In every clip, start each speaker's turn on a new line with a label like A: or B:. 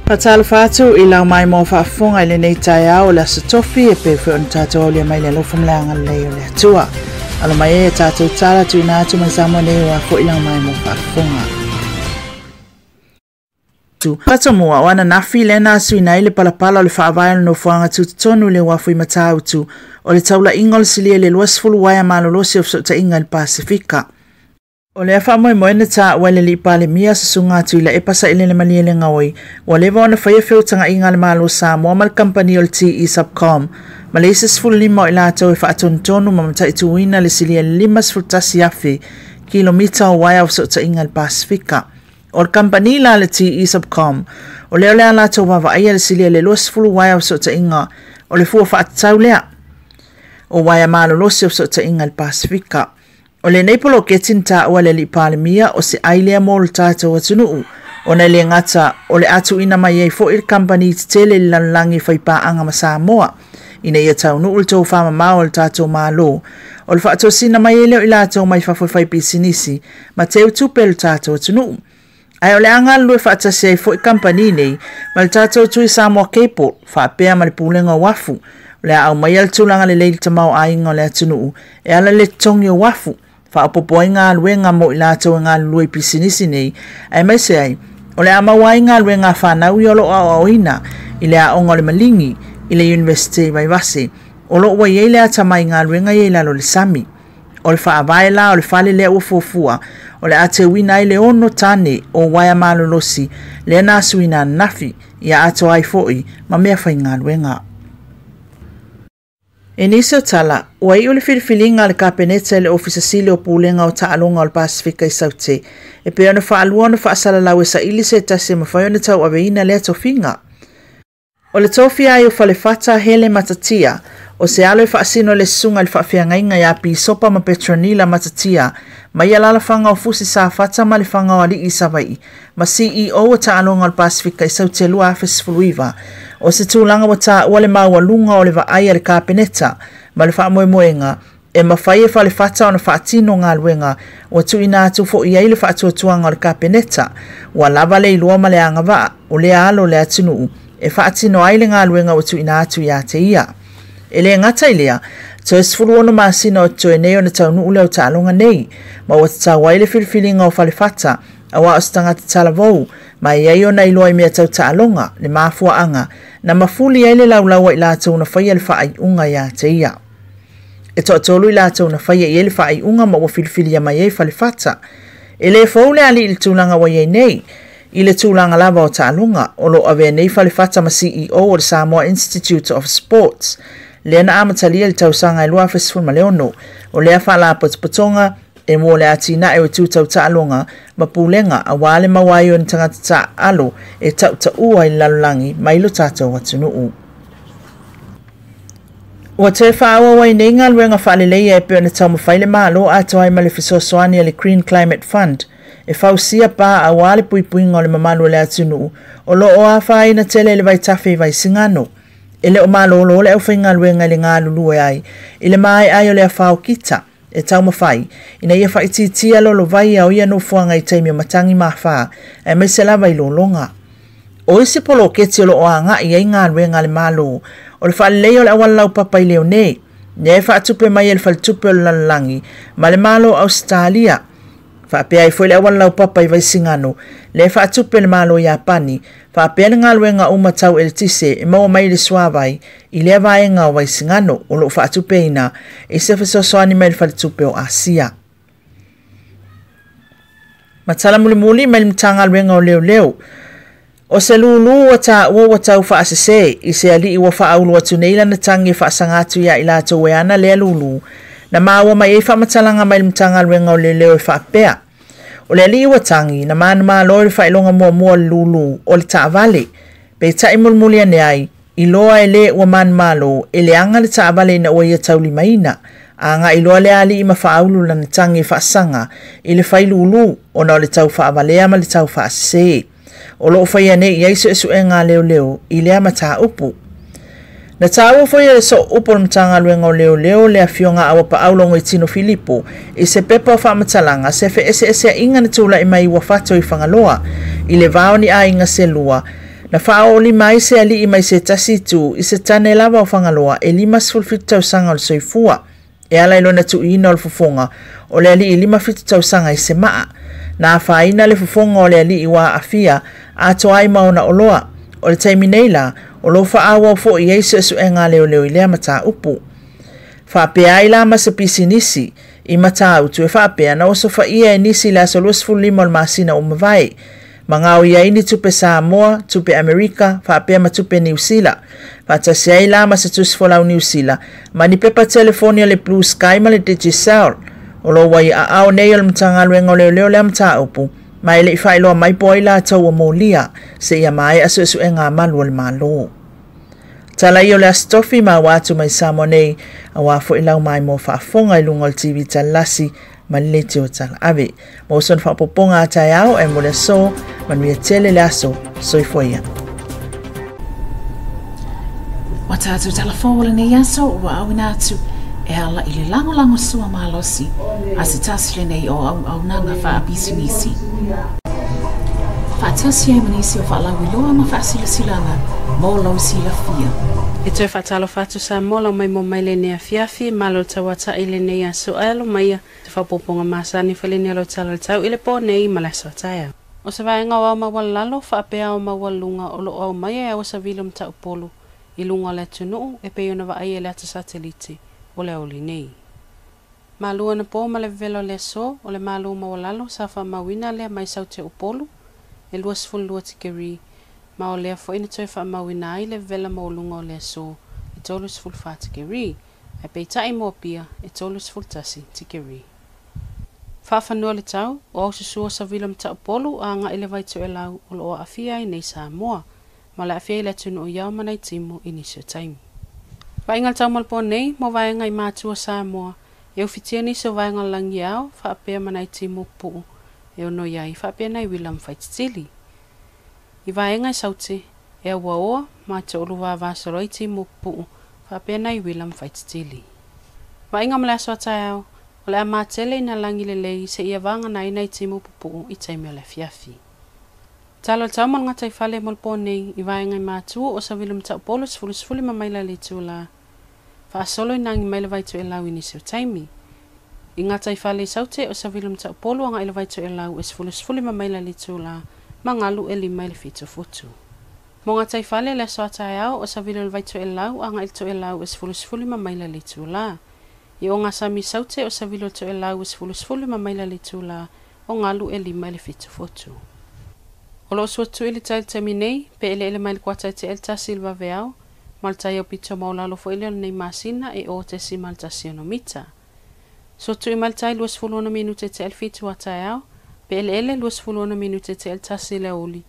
A: Faatalofa atu i lau maimoa faafofoga i lenei taeao o le Aso Tofi e pei foi ona tatou aulia mai le alofa ma le agalelei o le Atua. Alo mai ai a tatou tala tuuina atu mai Samoa nei aua foi lau maimoa faafofoga. Aso Mua o ananafi lea na asuina ai le palapala o le faavae o le nofoaga tutotonu i le uafu i Matautu o le taulaiga o le silia i le 20 uaea malolosi o fesootaiga i le Pasefika. O lea faamoemoe na taua e le alii Palemia Susuga Tuilaepa Sailele Malielegaoi ua leva ona faia feutagaiga a le Malo o Samoa ma le kamupani o le TE Subcom ma le isi 15 o i latou e faatonutonu ma mataituina le silia i le 51,000 kilomita o uaea o fesootaiga i le Pasefika. O le kamupani la le TE Subcom, o lea o le a latou vaavaaia le silia i le 20 uaea o fesootaiga o le fua faatatau lea o uaea malolosi o fesootaiga i le Pasefika. O lenei poloketi na taua e le alii Palemia o se ai lea mo le tatou atunuu, ona e le gata o le a tuuina mai ai foi le kamupani tetele i le lalolagi e faipaaga ma Samoa ina ia taunuu le tofamamao o le tatou Malo, o le faatosina mai ai lea o i latou mai fafo e faipisinisi ma teutupe i le tatou atunuu. Ae o le a galulue faatasi ai foi kamupani nei ma le tatou Tui Samoa Cable faapea ma le Pulega o Uafu. O le a aumaia le tulaga lelei i le tamaoaiga o le atunuu e ala i le totogi o uafu, faaopoopo ai galuega mo i latou e galulue i pisinisi nei, aemaise ai o le a maua ai galuega a fanau ia o lo o aoaoina i le aoga o le Maligi i le Iunivesite i Vaivase, o lo o ua i ai le atamai i galuega ia i lalo o le sami. O le faavae la o le fale lea ua fuafua, o le a teuina ai le 6 tane o uaea malolosi lea na asuina ananafi, ia atoa ai foi ma mea faigaluega. I nisi o tala, ua iu le filifiliga a le Kapeneta i le Ofisa Sili o Pulega o Taaloga o le Pasefika i Saute, e pei ona faalua ona faasalalau e saili se tasi e mafai ona tauaveina lea tofiga. O le tofia ai o Falefata Hele Matatia, o se alo e faasino i le susuga i le faafeagaiga ia Pisopa ma Petronila Matatia, mai alalafaga o Fusi Safata ma le Faga o Alii i Savaii, ma CEO o Taaloga o le Pasefika i Saute 2019, o se tulaga ua taua le maualuga o le vaai a le Kapeneta ma le faamoemoega e mafai e Falefata ona faatino galuega ua tuuina atu foi i ai le faatuatuaga o le Kapeneta, ua lava le iloa ma le agavaa o lea alo o le atunuu e faatino ai le galuega ua tuuina atu ia te ia. E le gata i lea, toe 16 masina o totoe nei ona taunuu lea o taaloga nei, ma ua tatau ai le filifiliga o Falefata, aua o se tagata talavou, ma e i ai ona iloa i mea tau taaloga, le mafuaaga, na mafuli ai le laulau a i latou na faia le faaiuga ia te ia. E toatolu i latou na faia i ai le faaiuga ma ua filifilia mai ai Falefata. E le fou le alii i le tulaga ua i ai nei, i le tulaga lava o taaloga, o lo o avea nei Falefata ma CEO o le Samoa Institute of Sports, lea na amatalia i le tausaga e 2016, o lea faalapotopotoga e mo le atinae o itu tau taaloga ma pulega aua le maua ai o ni tagata taaalo e tautaua i le lalolagi mai lo tatou atunuu. Ua toe faaauau ai nei galuega faaleleia e pei ona taumafai le Malo atoa ai ma le fesoasoani a le Green Climate Fund e fausia pa aua le puipuiga o le mamalu o le atunuu o lo o afaina tele i le vaitafe i Vaisigano. E le o malolo le aufaigaluega i le galulue ai i le maea ai o le afao kita e taumafai ina ia faaitiitia lolovaia o ia nofoaga i taimi o matagi mafā aemaise lava i lologa. O isi poloketi o lo o agai ai galuega a le Malo o le faaleleia o le auala laupapa i Leone, lea e faatupe mai e le Faletupe o le Lalolagi ma le Malo o Ausetalia. Faapea ai foi le auala laupapa i Vaisigano, lea e faatupe e le Malo o Iapani, faapea le galuega uma tau eletise e maua mai i le suavai i lea vaega o Vaisigano o lo o faatupeina i se fesoasoani mai le Faletupe o Asia. Ma tala mulimuli mai le Matagaluega o Leoleo, o se lūlū ua taua ua tau faasese i se alii ua faaulu atu nei lana tagi e faasaga atu ia i latou e ana lea lūlū, na maua mai ai faamatalaga mai le Matagaluega o Leoleo e faapea, o le alii ua tagi na manumalo i le faailoga muamua o le lūlū o le taavale, peitai mulimuli ane ai, iloa e le ua manumalo e leaga le taavale ina ua ia taulimaina, agai loa le alii ma faaulu lana tagi e faasaga i le failūlū ona o le tau faavalea ma le tau faasese. O lo o faia nei i ai suesuega a leoleo i lea mataupu. Na taua foi e le sooupu o le Matagaluega o Leoleo le afioga a Auapaau Logoitino Filipo i se pepa o faamatalaga se feeseeseaiga na tulai mai ua fato i Fagaloa i le va o ni aiga se lua. Na faaoolima ai se alii mai se tasi itu i se tane lava o Fagaloa e 57 tausaga o le soifua, e ala i lona tuuina o le fofoga o le alii 57 tausaga i se maa. Na afaina le fofoga o le alii ua aafia atoa ai ma ona oloa. O le taimi nei la, o lo o faaauau foi ai suesuega a leoleo i lea mataupu. Faapea ai la ma se pisinisi i Matautu e faapea na osofaia e nisi i le aso 25 o le masina ua mavae, ma gaoia ai ni tupe Samoa, tupe Amerika, faapea ma tupe Niu Sila. Faatasi ai la ma se tusifolau Niu Sila ma ni pepa telefoni a le Blue Sky ma le Digicel. O lo o ua i aao nei o le Matagaluega o Leoleo lea mataupu, ma e le i faailoa mai po o ai latou ua molia seia maea suesuega a malu o le Malo. Tala ia o le Aso Tofi ma ua atu mai Samoa nei, aua foi lau maimoa faafofoga i luga o le TV Talasi ma le Leitio Talaave. Mo sona faaopoopoga a taeao ae mo le aso, manuia tele le aso, soifua ia.
B: Ua tatou talafou o lenei aso ua auina atu e ala i le lagolago sua malosi a se tasi lenei o auaunaga faapisinisi. Faatasi ai ma nisi o faalauiloa ma faasilasilaga mo lou silafia.
C: E toe faatalofa atu Samoa lau maimoa mai lenei afiafi, malo le tauatai i lenei aso ae alo maia se faaopoopoga masani foi lenei o lau tala o le tau i le po nei ma le aso a taeao. O se vaega o ao maualalalo faapea ao maualuluga o lo o aumaia e aua savili o Mataupolu i luga o le atunuu e pei ona vaaia i le ata satelite o le aoauli nei. Malu anapo ma le vevela o le aso, o le malu maualalo sa faamauina lea mai Saute Upolu e 22 tikeri, ma o lea foi na toe faamauina ai le vevela maualuga o le aso e 34 tikeri, ae peitai mo Apia e 31 tikeri. Faafanua le tau, o aususu o Savila Mataupolu a agai le vai toelau o lo o aafia ai nei Samoa, ma le aafia ai le atunuu i ao ma nai timu i nisi o taimi. Vaaiga le tau mo le po nei, mo vaega i matua Samoa, e ufitia nisi o vaega o le lagi ao, faapea ma nai timu pupuu e ono i ai, faapea nai uila ma faititili. I vaega e saute, e auaoa, ma te ulu vavasolo ai timu pupuu, faapea nai uila ma faititili. Vaaiga mo le aso a taeao, o le a matele i nā lagi lelei seia vagana ai nai timu pupuu i taimi o le afiafi. Tala o le tau mo le gataifale mo le po nei, i vaega i matua o Savili Mataupolu 15 maila le itula, faasolo i nagi mai le vai toelau i nisi o taimi. I gataifale i Saute o Savili Mataupolu agai le vai toelau e 15 maila le itula ma galu e 5 i le 7 futu. Mo gataifale le aso a taeao o Savili o le vai toelau agai le toelau e 15 maila le itula. I Ogasami Saute o Savili o le toelau e 15 maila le itula o galu e 5 i le 7 futu. O lo o suatui le tai i le taimi nei, pe eleele mai le kuata e te le tasi i le vaveao, ma le tai aupito maualalo foi lea o lenei masina e 0.16 mita. Suatui mai le tai 26 minute te le 7 a taeao, pe eleele 26 minute te le 1 i le aoauli,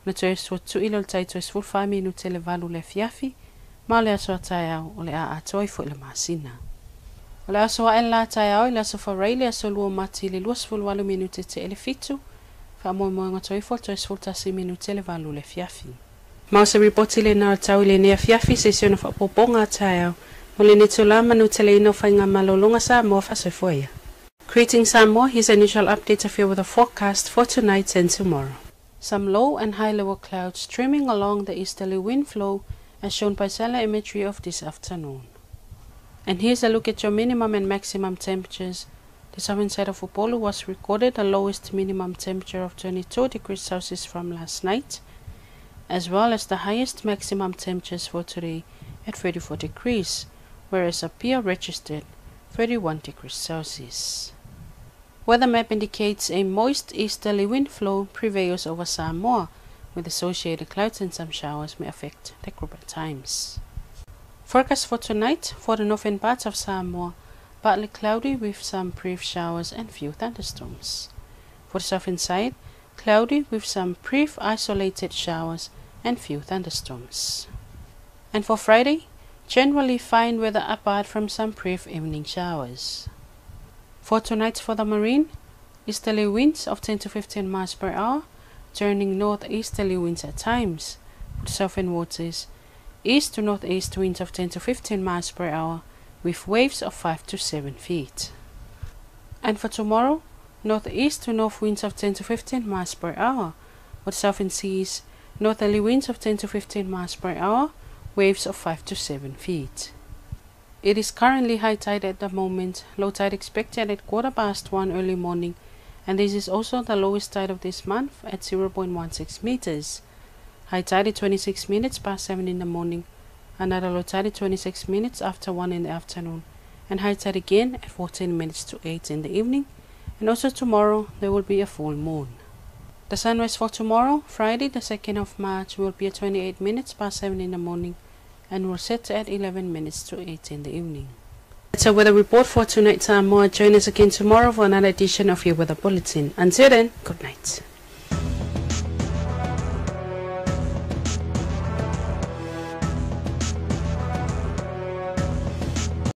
C: ona toe suatui lea o le tai toe 14 minute le 8 i le afiafi, ma o le aso a taeao o le a atoa ai foi le masina. O le aso ae le la taeao i le aso Faraile le aso 2 o Mati i le 28 minute te le 7, faamoemoega toe ifo le toe 11 minute le 8 i le afiafi. Ma o se ripoti lena o le tau i lenei afiafi se isi ona faaopoopoga a taeao mo lenei itula manuteleina o faigamalologa Samoa faasoifua ia. Greetings Samoa, here's an initial update of your weather forecast for tonight and tomorrow. Some low and high level clouds streaming along the easterly wind flow as shown by satellite imagery of this afternoon. And here's a look at your minimum and maximum temperatures. The southern side of Upolu was recorded the lowest minimum temperature of 22 degrees Celsius from last night, as well as the highest maximum temperatures for today at 34 degrees, whereas Apia registered 31 degrees Celsius. Weather map indicates a moist easterly wind flow prevails over Samoa, with associated clouds and some showers may affect the group at times. Forecast for tonight for the northern parts of Samoa, partly cloudy with some brief showers and few thunderstorms. For the southern side, cloudy with some brief isolated showers and few thunderstorms. And for Friday, generally fine weather apart from some brief evening showers. For tonight for the marine, easterly winds of 10 to 15 miles per hour, turning northeasterly winds at times. For the southern waters, east to northeast winds of 10 to 15 miles per hour, with waves of 5 to 7 feet. And for tomorrow, northeast to north winds of 10 to 15 miles per hour, with southern seas, Northerly winds of 10 to 15 miles per hour, waves of 5 to 7 feet. It is currently high tide at the moment, low tide expected at 1:15 early morning, and this is also the lowest tide of this month at 0.16 meters. High tide at 7:26 in the morning, another low tide at 1:26 in the afternoon, and high tide again at 7:46 in the evening, and also tomorrow there will be a full moon. The sunrise for tomorrow, Friday the 2nd of March, will be at 7:28 in the morning and will set at 7:51 in the evening. That's a weather report for tonight, Samoa. Join us again tomorrow for another edition of your weather bulletin. Until then, good night.